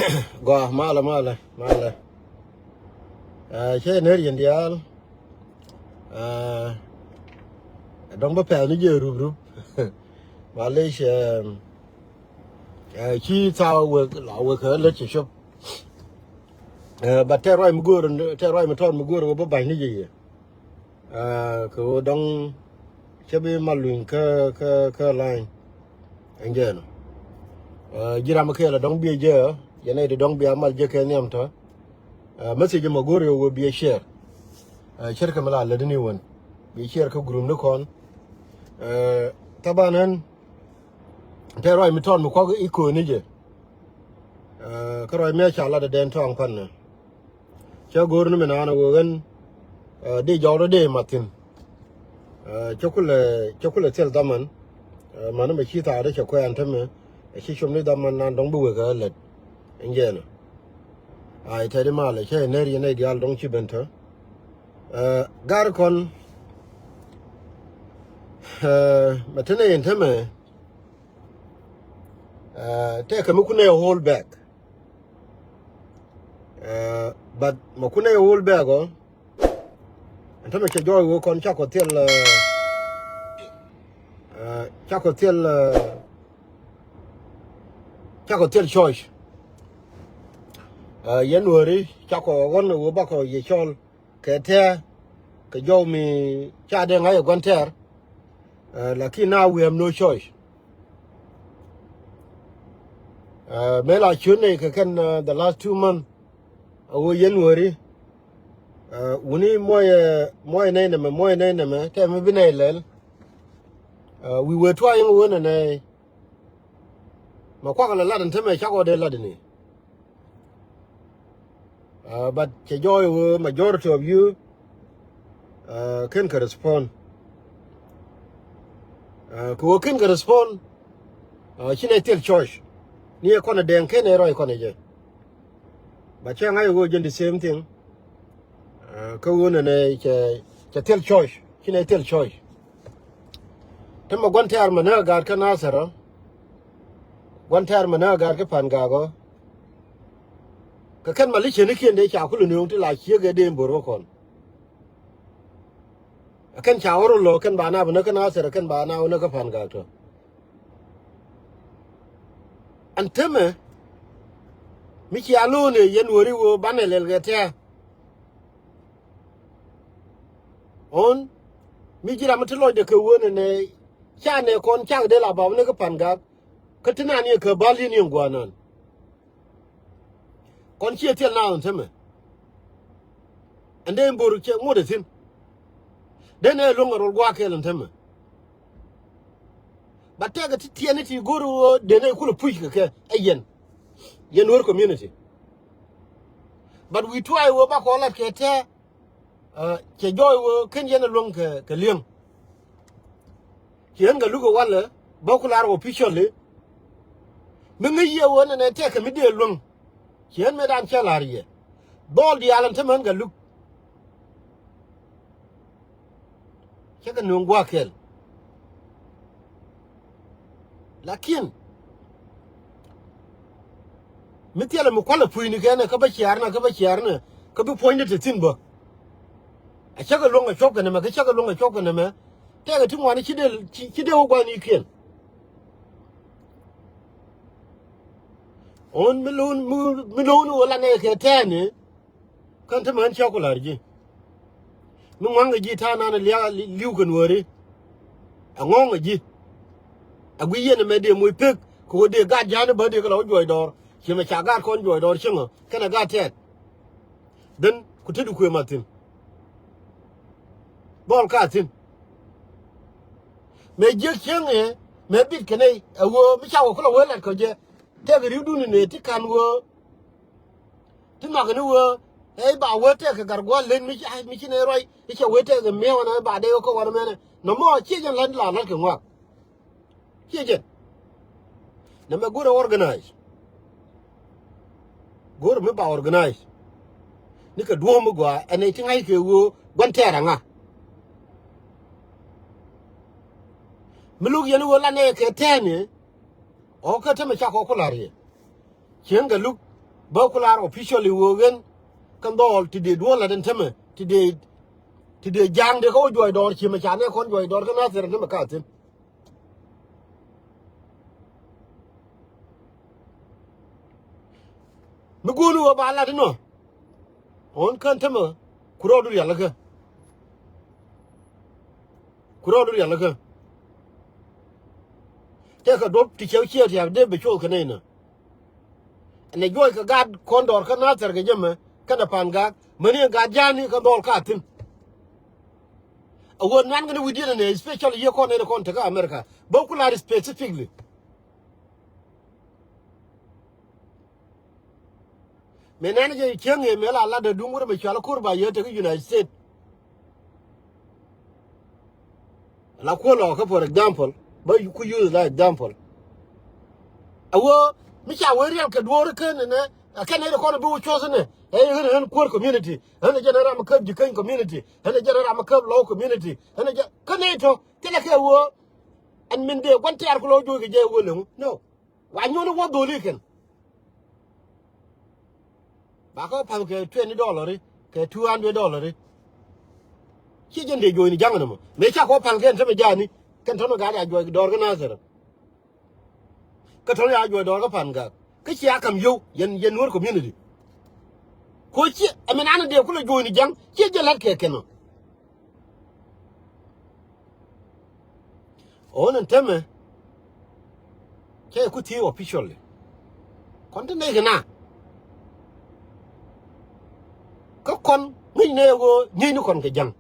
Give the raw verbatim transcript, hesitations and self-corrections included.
Gɔaa, malɛ, malɛ, malɛ. Ɛ, cɛ ner yɛn diaal. Ɛ, dɔ̱ŋ bä pɛl ni jɛ rup rup. Malɛ cɛ, ɛ, ci thaw wek, la wek kɛ lät cɛ cop. Ɛ, but tɛ ruac mi go̱o̱r, tɛ ruac mi tɔt mi go̱o̱r wek bä ba̱ny ni jɛ yɛ. Ɛ, kɛ ɣöö dɔ̱ŋ cä bi mal luny kä, kä, kä line. Ɛn jɛɛn ɔ. Ɛ, ji̱ ram mi kɛɛl ɛ dɔ̱ŋ biɛ jɛ, yɛn ɛ di dɔ̱ŋ biɛ mal jɛ kɛ nhiam tɔ. Ɛ, message mɛ go̱o̱r yɛ wee biɛ share. Ɛ, share kɛ mi la lätni wän. Biɛ share kä group ni kɔn. Ɛ, thaban ɛn, tɛ ruac mi tɔt mi kuak i̱ kööni jɛ. Ɛ, kä ruac mi a ca lat ɛ dɛn tɔ̱a̱ŋ pan nɛ. Cä go̱o̱r ni mi naan ɛ ɣöö ɣän, ɛ, di jɔwdä di mat thi̱n. Ɛ, cä kulɛ, cä kulɛ thil dhaman. Ɛ, mani mɛ ci thaat cɛ kuɛɛn tämɛ. Ɛ, ci com ni dhaman nan dɔ̱ŋ bi wek ɛ lät. Ɛn jɛɛn ɔ. Ay tɛt imalɛ cä ɛ ner yɛn nɛy diaal dɔ̱ŋ ci ben tä. Ɛ, gar kɔn, ɛ, mɛ te nɛy ɛn tämɛ. Ɛ, tɛkɛ mi kun nɛy hold back. Ɛ, but mɛ kun nɛy hold back ɔ. Ɛn tämɛ cɛ jɔɔc wee kɔn cakɔ thil, ɛ, ɛ, cakɔ thil, ɛ, cakɔ thil choice. Ɛ, yɛn wääri cakɔ ɣɔn wee bakɔ yɛ cɔl kɛ tɛɛ kɛ jɔw mi ca dee ŋa̱c ɛ gua̱n tɛɛr. Ɛ, lakin now we have no choice. Ɛ, mëë la ciöt nɛy kɛ kɛn, ɛ, the last two month. A ɣöö yɛn wääri. Ɛ, wuni muɔyɛ, muɔyɛ nɛy nɛmɛ, muɔyɛ nɛy nɛmɛ, tɛmɛ bi nɛy lɛl. Ɛ, wi̱i̱ wee tua̱a̱ yɛn ɣöö nɛnɛ. Mɛ kuak lɛ lat ɛn tämɛ cakɔ dee lat ɛn i̱. Ɛ, but cɛ jɔɔc ɣöö majority of you, ɛ, ken kɛ respond. Ɛ, kɛ ɣöö ken kɛ respond, ɛ, ci nɛy thil choice. Ni ɛ kɔn ɛ dɛŋ ken ɛ rɔy kɔn ɛ jɛ. But cɛ ŋa̱c ɛ ɣöö jɛn the same thing. Ɛ, kä ɣöö nɛnɛ cɛ, cɛ thil choice. Ci nɛy thil choice. Te mɛ gua̱n tɛɛr mɛ näk ɛ gaat kä Nathɛr ɔ. Gua̱n tɛɛr mɛ näk ɛ gaat kä Pan Gak ɔ. Kɛ kɛn malicianikiɛn dee ca kulɛ nööŋ ti la ciek ɛ dee bo̱r kä kɔn. Ɛ kɛn ca ɣɔr ɔ lo̱k kɛn ba nap näk kä Nathɛr, ɛ kɛn ba nap näk kä Pan Gak tɔ. Ɛn tämɛ mi cia lo̱o̱n ɛ yɛn wääri ɣöö banɛ lɛl kɛ tɛɛ. Ɣän mi ji̱ ram mi ti lɔcdɛ kɛ wen ɛnɛ ca nɛ kɔn cak dee la bap ni kä Pan Gak. Kä ti nan yɛ kɛ bal yɛn yɛn gua̱a̱r nan. Kɔn ciɛ thil naath ɛn tämɛ. Ɛn dee in bo̱r cɛ ŋot ɛ thi̱n. Dee nɛ luäŋ ɛ rol gua̱a̱k kɛɛl ɛn tämɛ. Ba tɛkɛ ti tiɛni ti go̱r ɣöö dee nɛ kulɛ puc kɛ kɛ ɛ yɛn. Yɛn wär community. But we try ɣöö ba kɔn lat kɛ tɛɛ. Ɛ, cɛ jɔɔc ɣöö ken yɛn ɛ luäŋ kɛ, kɛ li̱eŋ. Ci ɣän kɛ luk ɛ walɛ bä ku lar officially. Mi ŋäc yɛ ɣöö nɛnɛ tɛkɛ mi dee luäŋ. Ci ɣän mëë dan cä la̱r yɛ dhɔl diaal ɛn te män kɛ luk. Cä kɛ nööŋ gua̱a̱k kɛl. Lakin mi thilɛ mi kualɛ pucnikɛn ɛ kä bä ciaarnɛ, kä bä ciaarnɛ, kä bi puɔ̱nydɛ te thi̱n bä. A cä kɛ luäŋ a cuɔ̱p kɛ nɛmɛ, kä cä kɛ luäŋ a cuɔ̱p kɛ nɛmɛ. Tɛkɛ ti ŋuani ci dee, ci, ci dee wä gua̱nikiɛn. Ɣän mi lo̱o̱n, mi, mi lo̱o̱n ɣöö la nɛy kɛ tɛɛni. Kän te män cä ku la̱r ji̱. Mi ŋua̱ŋ kɛ ji̱ ta̱a̱ nan lia̱a̱ li̱w kɛ nuääri. Ɛ ŋɔ̱ŋ kɛ ji̱. Ɛ guiy yɛn ɛmɛ dee moc pek kɛ ɣöö dee gat ja̱a̱n i̱ bä dee kɛ la wä juɔc dɔɔr. Ciɛ mɛ ca gat kɔn juɔc dɔɔr cieŋä kɛnɛ gat tɛɛt. Dhän ku te di kuëë mat thi̱n. Dhɔl ka thi̱n. Mëë jiäk cieŋ ëë mëë bit kɛ nɛy ɛ ɣöö mi ca wä ku la wee lat kɔ jɛ. Tɛk ri̱wdun in ëë ti ka̱n ɣöö ti nhɔakɛ ni wee ɛ i̱ ba wee tɛk kɛ gat gua̱a̱th len mi ci, mi ci nɛy ruac i̱ cɛ wee tɛk kɛ miɛw ɛn ɛ ba dee wä kä wan ɛmɛnɛ. Nɔmɔ ciɛ jɛn la̱t la la̱t kɛ ŋuak. Ciɛ jɛn. Nɛmɛ go̱rɛ organize. Go̱rɛ mi ba organize. Ni kɛ duɔ̱ɔ̱m mi gɔaa ɛn ɛ ti ŋa̱c kɛ ɣöö gua̱n tɛɛr aŋa. Mi lo̱k yɛn ɣöö la nɛy kɛ tɛɛni. Ɔ kä tämɛ cakɔ ku la̱r yɛ. Cieŋ kɛ luk Bä ku lar officially wee ɣän kɛ dhɔɔl ti dee duɔ̱ɔ̱r lat ɛn tämɛ, ti dee, ti dee ja̱a̱ŋ dee kä wä juɔc dɔɔr, ci mɛ ca nɛ kɔn juɔc dɔɔr kä Nathir ɛn tämɛ ka thi̱n. Mi go̱o̱ni wä ba lat inɔ. Ɣän kän tämɛ ku rɔɔdu rialikä. Ku rɔɔdu rialikä. Tëëkɛ duɔ̱p ti cɛ wä ciɛ ria̱k dee bɛ cuɔth kɛ nɛy nɔ. Ɛn ɛ juɔc kɛ gaat kɔn dɔɔr kä Nathir kɛ jɛ mɛ kɛnɛ Pangak, mäni ɛ gaat ja̱a̱ni kɛ dhɔɔl ka thi̱n. A wä nuan kɛn wi̱diɛn ɛnɛ, especially yiëë kɔn nɛy kɔn tekä America. Bä ku lar specifically. Mëë nɛn jɛ cieŋ ëë mëë la lat dee duŋ wurɛ mɛ cual ko̱r ba yee tek United States. La kuɔl ɔ kä, for example, bä ku use la example. A wä mi ca wee riɛl kɛ duɔ̱ɔ̱r kɛn nɛ, a kɛn nɛy kɔn bi wä cuɔth nɛ. Ɛ ɣän ɣän kuäär community, ɣän jɛn ram käp Jikäny community, ɣän jɛn ram käp Lɔw community, ɣän jɛ kä nɛy tɔ thilɛ kɛ wä. Ɛn min dee gua̱n tɛɛr ku lɔ juɔc kɛ jɛ wä leŋ. No. Wa nyuɔ̱n wä dholi kɛn. Ba kä pal kɛ twenty dollar, kɛ two hundred dollar. Ci jɛn dee juɔ̱ɔ̱ni ja̱ŋ nɔmɔ. Mëë ca kɔ pal kɛn tämɛ ja̱a̱ni. Kɛn tɔnɔ gaat ya juɔc dɔɔr kä Nathir. Kä tɔnɔ ya juɔc dɔɔr kä Pangak. Kä cia kam yio̱w yɛn, yɛn Nuer community. Ko ci ɛmɛ nanɛ dee kulɛ juɔ̱ɔ̱ni ja̱ŋ. Ci jɛ la̱t kɛ kɛn ɔ. Ɣän ɛn tämɛ cä yɛ ku thiec officially. Kɔn ti nɛy kɛ na. Kä kɔn ŋäc nɛy ɣöö nyieecni kɔn kɛ ja̱ŋ.